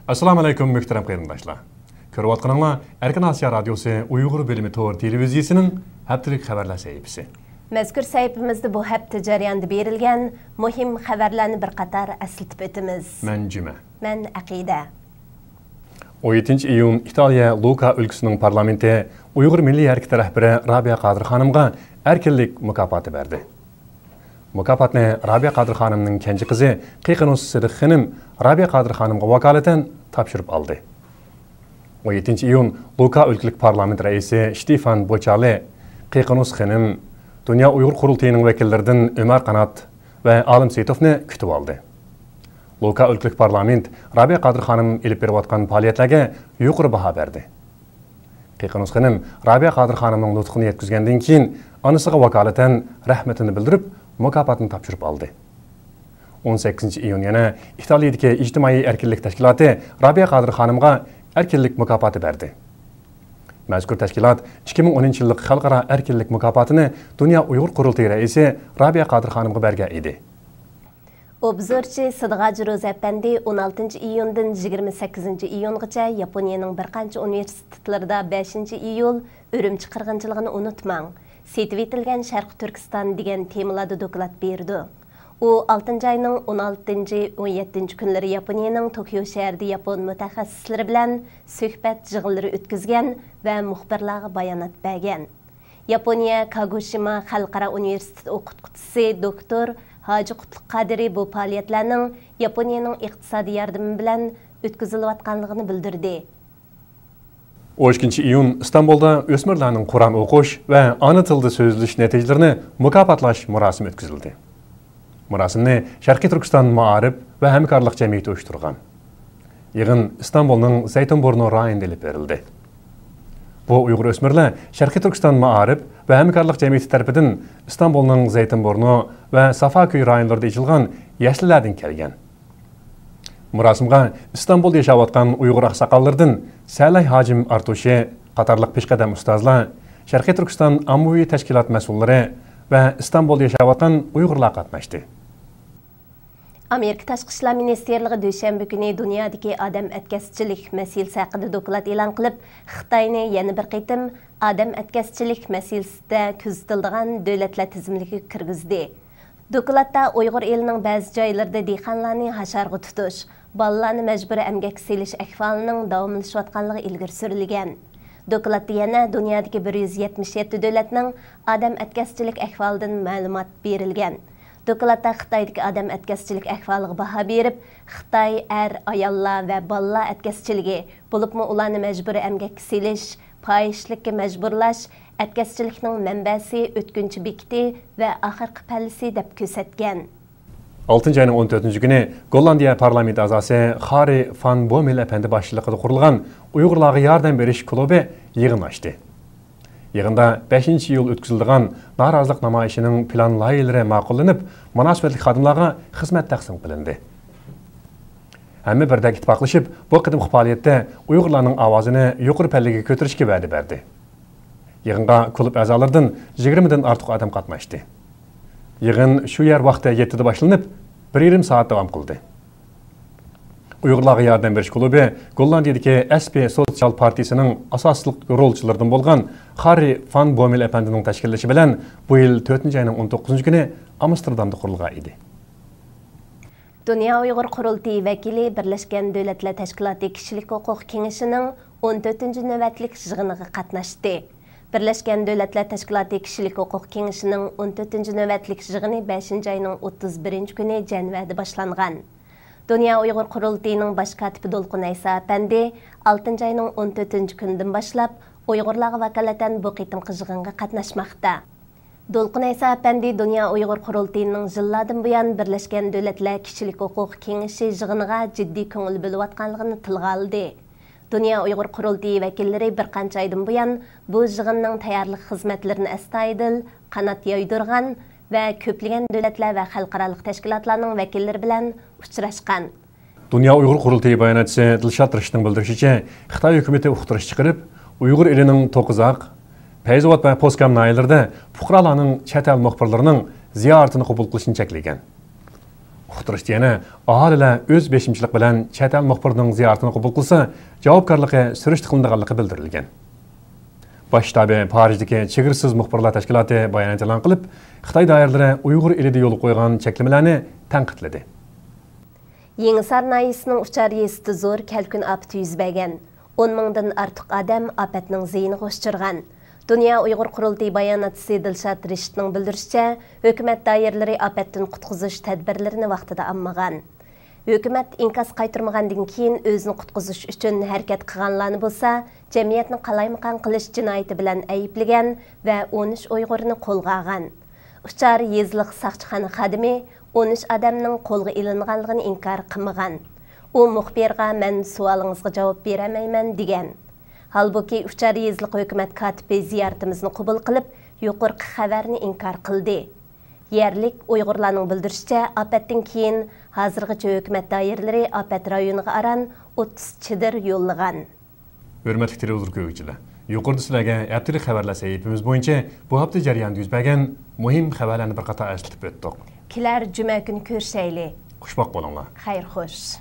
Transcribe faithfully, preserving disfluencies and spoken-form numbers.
ئەسسالامۇ ئەلەيكۇم، مۆھتەرەم قېرىنداشلار. كۆرۈۋاتقىنىڭلار ئەركىن ئاسىيا رادىيوسى ئۇيغۇر بۆلۈمى تور تېلېۋىزىيىسىنىڭ ھەپتىلىك خەۋەرلەر سەھىپىسى. مەزكۇر سەھىپىمىزدە بۇ ھەپتە جەريانىدا بېرىلگەن مۇھىم خەۋەرلەرنى بىر قاتار ئەسلىتىپ ئۆتىمىز. مەن جۈمە. مەن ئەقىدە. ئون يەتتىنچى ئىيۇن ئىتالىيە لۇكا ئۆلكىسىنىڭ پارلامېنتى ئۇيغۇر مىللىي ھەرىكىتى رەھبىرى رابىيە قادىر خانىمغا ئەركىنلىك مۇكاپاتى بەردى. مۇكاپاتنى رابىيە قادىر خانىمنىڭ كەنجى قىزى قېقىنۇس سىدىق خېنىم رابىيە قادىر خانىمغا ۋاكالىتەن تاپشۇرۇپ ئالدى. ئون يەتتىنچى ئىيۇن لۇكا ئۆلكىلىك پارلامېنت رەئىسى شتېفان بوچالى، قېقىنۇس خېنىم، دۇنيا ئۇيغۇر قۇرۇلتىيىنىڭ ۋەكىللىرىدىن ئۆمەر قانات ۋە ئالىم سېيىتوفنى كۈتۈۋالدى. لۇكا ئۆلكىلىك پارلامېنت رابىيە قادىر خانىم ئېلىپ بېرىۋاتقان پائالىيەتلەرگە يۇقىرى باھا بەردى. قېقىنۇس خېنىم رابىيە قادىر خانىمنىڭ نۇتقىنى يەتكۈزگەندىن كېيىن، ئانىسىغا ۋاكالىتەن رەھمىتىنى بىلدۈرۈپ، مۇكاپاتنى تاپشۇرۇپ ئالدى. ئون سەككىزىنچى ئىيۇن يەنە ئىتالىيىدىكى ئىجتىمائىي ئەركىنلىك تەشكىلاتى رابىيە قادىر خانىمغا ئەركىنلىك مۇكاپاتى بەردى. مەزكۇر تەشكىلات ئىككى مىڭ ئونىنچى يىللىق خەلقئارا ئەركىنلىك مۇكاپاتىنى دۇنيا ئۇيغۇر قۇرۇلتىيى رەئىسى رابىيە قادىر خانىمغا بەرگەن ئىدى. ئوبزورچى سىدىغاجى روزى ئەپەندى ئون ئالتىنچى ئىيۇندىن يىگىرمە سەككىزىنچى ئىيۇنغىچە ياپونىيەنىڭ بىر قانچە ئۇنىۋېرسىتېتلىرىدا بەشىنچى ئىيۇل، ئۈرۈمچى قىرغىنچىلىقىنى ئۇنتۇماڭ، سېتىۋېتىلگەن شەرقىي تۈركىستان دېگەن تېمىلاردا دوكلات بېرىدۇ. ئۇ ئالتىنچى ئاينىڭ ئون ئالتىنچى، ئون يەتتىنچى كۈنلىرى ياپونىيەنىڭ توكيو شەھىرىدە ياپون مۇتەخەسسىسلىرى بىلەن سۆھبەت يىغىنلىرى ئۆتكۈزگەن ۋە مۇخبىرلارغا بايانات بەرگەن. ياپونىيە كاگوشىما خەلقئارا ئۇنىۋېرسىتېتى ئوقۇتقۇچىسى دوكتور ھاجى قۇتلۇق قادىرى بۇ پائالىيەتلەرنىڭ ياپونىيەنىڭ ئىقتىسادىي ياردىمى بىلەن ئۆتكۈزۈلۈۋاتقانلىقىنى بىلدۈردى. ئون ئىككىنچى ئىيۇن ئىستانبۇلدا ئۆسمۈرلەرنىڭ قۇرئان ئوقۇش ۋە ئانا تىلدا سۆزلىشىش نەتىجىلىرىنى مۇكاپاتلاش مۇراسىمى ئۆتكۈزۈلدى. مۇراسىمنى شەرقىي تۈركىستان مائارىپ ۋە ھەمكارلىق جەمئىيىتى ئۇيۇشتۇرغان. يىغىن ئىستانبۇلنىڭ زەيتۇنبۇرنۇ رايونىدا ئېلىپ بېرىلدى. بۇ ئۇيغۇر ئۆسمۈرلەر شەرقىي تۈركىستان مائارىپ ۋە ھەمكارلىق جەمئىيىتى تەرىپىدىن ئىستانبۇلنىڭ زەيتۇنبۇرنۇ ۋە سافاكۆي رايونلىرىدا ئېچىلغان يەسلىلەردىن كەلگەن. مۇراسىمغا ئىستانبۇلدا ياشاۋاتقان ئۇيغۇر ئاقساقاللىرىدىن سەلەي ھاجىم ئارتۇشى قاتارلىق پېشقەدەم ئۇستازلار، شەرقىي تۈركىستان ئاممىۋى تەشكىلات مەسئۇللىرى ۋە ئىستانبۇلدا ياشاۋاتقان ئۇيغۇرلار قاتناشتى. ئامېرىكا تاشقى ئىشلار مىنىستىرلىقى دۈشەنبە كۈنى دۇنيادىكى ئادەم ئەتكەسچىلىك مەسىلىسى ھەققىدە دوكلات ئېلان قىلىپ، خىتاينى يەنە بىر قېتىم ئادەم ئەتكەسچىلىك مەسىلىسىدە كۆزىتىلىدىغان دۆلەتلەر تىزىملىكىگە كىرگۈزدى. دوكلاتتا ئۇيغۇر ئېلىنىڭ بەزى جايلىرىدا دېھقانلارنى ھاشارغا تۇتۇش، بالىلارنى مەجبۇرىي ئەمگەككە سېلىش ئەھۋالىنىڭ داۋاملىشىۋاتقانلىقى ئىلگىرى سۈرۈلگەن. دوكلاتتا يەنە دۇنيادىكى بىر يۈز يەتمىش يەتتە دۆلەتنىڭ ئادەم ئەتكەسچىلىك ئەھۋالىدىن مەلۇمات بېرىلگەن. دوكلاتتا خىتايدىكى ئادەم ئەتكەسچىلىك ئەھۋالىغا باھا بېرىپ، خىتاي ئەر، ئاياللار ۋە بالىلار ئەتكەسچىلىكى، بولۇپمۇ ئۇلارنى مەجبۇرىي ئەمگەككە سېلىش، پاھىشىلىككە مەجبۇرلاش، ئەتكەسچىلىكنىڭ مەنبەسى، ئۆتكۈنچى بېكىتى ۋە ئاخىرقى پەللىسى دەپ كۆرسەتكەن. ئالتىنچى ئاينىڭ ئون تۆتىنچى كۈنى گوللاندىيە پارلامېنت ئەزاسى خاررى فان بومېل ئەپەندى باشچىلىقىدا قۇرۇلغان ئۇيغۇرلارغا ياردەم بېرىش كۇلۇبى يىغىن ئاچتى. يىغىندا بەشىنچى ئىيۇل ئۆتكۈزۈلىدىغان نارازىلىق نامايىشىنىڭ پىلان لايىھىلىرى ماقۇللىنىپ، مۇناسىۋەتلىك خادىملارغا خىزمەت تەقسىم قىلىندى. ھەممە بىردەك ئىتتىپاقلىشىپ، بۇ قېتىمقى پائالىيەتتە ئۇيغۇرلارنىڭ ئاۋازىنى يۇقىرى پەللىگە كۆتۈرۈشكە ۋەدە بەردى. يىغىنغا كۇلۇب ئەزالىرىدىن يىگىرمىدىن ئارتۇق ئادەم قاتناشتى. يىغىن شۇ يەر ۋاقتى يەتتىدە باشلىنىپ، بىر يېرىم سائەت داۋام قىلدى. ئۇيغۇرلارغا ياردەم بېرىش كۇلۇبى گوللاندىيىدىكى ئەسپى سوتسىيال پارتىيىسىنىڭ ئاساسلىق رولچىلىرىدىن بولغان خاررى فان بومېل ئەپەندىنىڭ تەشكىللىشى بىلەن بۇ يىل تۆتىنچى ئاينىڭ ئون توققۇزىنچى كۈنى ئامستېردامدا قۇرۇلغان ئىدى. دۇنيا ئۇيغۇر قۇرۇلتىيى ۋەكىلى بىرلەشكەن دۆلەتلەر تەشكىلاتى كىشىلىك ھوقۇق كېڭىشىنىڭ ئون تۆتىنچى نۆۋەتلىك يىغىنىغا قاتناشتى. بىرلەشكەن دۆلەتلەر تەشكىلاتى كىشىلىك ھوقۇق كېڭىشىنىڭ ئون تۆتىنچى نۆۋەتلىك يىغىنى بەشىنچى ئاينىڭ ئوتتۇز بىرىنچى كۈنى جەنۋەدە باشلانغان. دۇنيا ئۇيغۇر قۇرۇلتىيىنىڭ باش كاتىپى دولقۇن ئەيسا ئەپەندى ئالتىنچى ئاينىڭ ئون تۆتىنچى كۈنىدىن باشلاپ ئۇيغۇرلارغا ۋاكالىتەن بۇ قېتىمقى يىغىنغا قاتناشماقتا. دولقۇن ئەيسا ئەپەندى دۇنيا ئۇيغۇر قۇرۇلتىيىنىڭ يىللاردىن بۇيان بىرلەشكەن دۆلەتلەر كىشىلىك ھوقۇق كېڭىشى يىغىنىغا جىددىي كۆڭۈل بۆلۈۋاتقانلىقىنى تىلغا ئالدى. دۇنيا ئۇيغۇر قۇرۇلتىيى ۋەكىللىرى بىر قانچە ئايدىن بۇيان بۇ يىغىننىڭ تەييارلىق خىزمەتلىرىنى ئەستايىدىل، قانات يايدۇرغان ۋە كۆپلىگەن دۆلەتلەر ۋە خەلقئارالىق تەشكىلاتلارنىڭ ۋەكىللىرى بىلەن ئۇچراشقان. دۇنيا ئۇيغۇر قۇرۇلتىيى باياناتچىسى دىلشات رىشىتنىڭ بىلدۈرۈشىچە، خىتاي ھۆكۈمىتى ئۇقتۇرۇش چىقىرىپ، ئۇيغۇر ئېلىنىڭ توقىزاق، پەيزاۋات ۋە پوسكام ناھىيەلىرىدە پۇقرالارنىڭ چەت ئەل مۇخبىرلىرىنىڭ زىيارىتىنى قوبۇل قىلىشنى چەكلىگەن. ئۇقتۇرۇشتا يەنە ئاھالىلەر ئۆز بېشىمچىلىق بىلەن چەت ئەل مۇخبىرىنىڭ زىيارىتىنى قوبۇل قىلسا، جاۋابكارلىقى سۈرۈشتە قىلىنىدىغانلىقى بىلدۈرۈلگەن. باش شتابى پارىژدىكى چېگرىسىز مۇخبىرلار تەشكىلاتى بايانات ئېلان قىلىپ، خىتاي دائىرىلىرى ئۇيغۇر ئېلىدە يولغا قويغان چەكلىمىلەرنى تەنقىدلىدى. يېڭىسار ناھىيەسىنىڭ ئۇچار يېزىسىدا زور كەلكۈن ئاپىتى يۈز بەرگەن. ئون مىڭدىن ئارتۇق ئادەم ئاپەتنىڭ زىيىنىغا ئۇچرىغان. دۇنيا ئۇيغۇر قۇرۇلتىيى باياناتچىسى دىلشات رىشىتنىڭ بىلدۈرۈشىچە، ھۆكۈمەت دائىرىلىرى ئاپەتتىن قۇتقۇزۇش تەدبىرلىرىنى ۋاقتىدا ئالمىغان. ھۆكۈمەت ئىنكاس قايتۇرمىغاندىن كېيىن ئۆزىنى قۇتقۇزۇش ئۈچۈن ھەرىكەت قىلغانلارنى بولسا، جەمئىيەتنى قالايمىقان قىلىش جىنايىتى بىلەن ئەيىبلىگەن ۋە ئون ئۈچ ئۇيغۇرنى قولغا ئالغان. ئۇچار يېزىلىق ساقچىخانا خادىمى ئون ئۈچ ئادەمنىڭ قولغا ئېلىنغانلىقىنى ئىنكار قىلمىغان. ئۇ مۇخبىرغا، مەن سوئالىڭىزغا جاۋاب بېرەلمەيمەن، دېگەن. ھالبۇكى، ئۇچار يېزىلىق ھۆكۈمەت كاتىپى زىيارىتىمىزنى قوبۇل قىلىپ، يۇقىرىقى خەۋەرنى ئىنكار قىلدى. يەرلىك ئۇيغۇرلارنىڭ بىلدۈرۈشىچە، ئاپەتتىن كېيىن ھازىرغىچە ھۆكۈمەت دائىرىلىرى ئاپەت رايونىغا ئاران ئوتتۇز چېدىر يوللىغان. ھۆرمەتلىك تېلېۋىزور كۆرگۈچىلەر، يۇقىرىدا سىلەرگە ھەپتىلىك خەۋەرلەر سەھىپىمىز بويىچە بۇ ھەپتە جەريانىدا يۈز بەرگەن مۇھىم خەۋەرلەرنى بىر قاتار ئەسلىتىپ ئۆتتۇق. كېلەر جۈمە كۈنى كۆرۈشەيلى. خۇشۋاق بولۇڭلار. خەير خوش.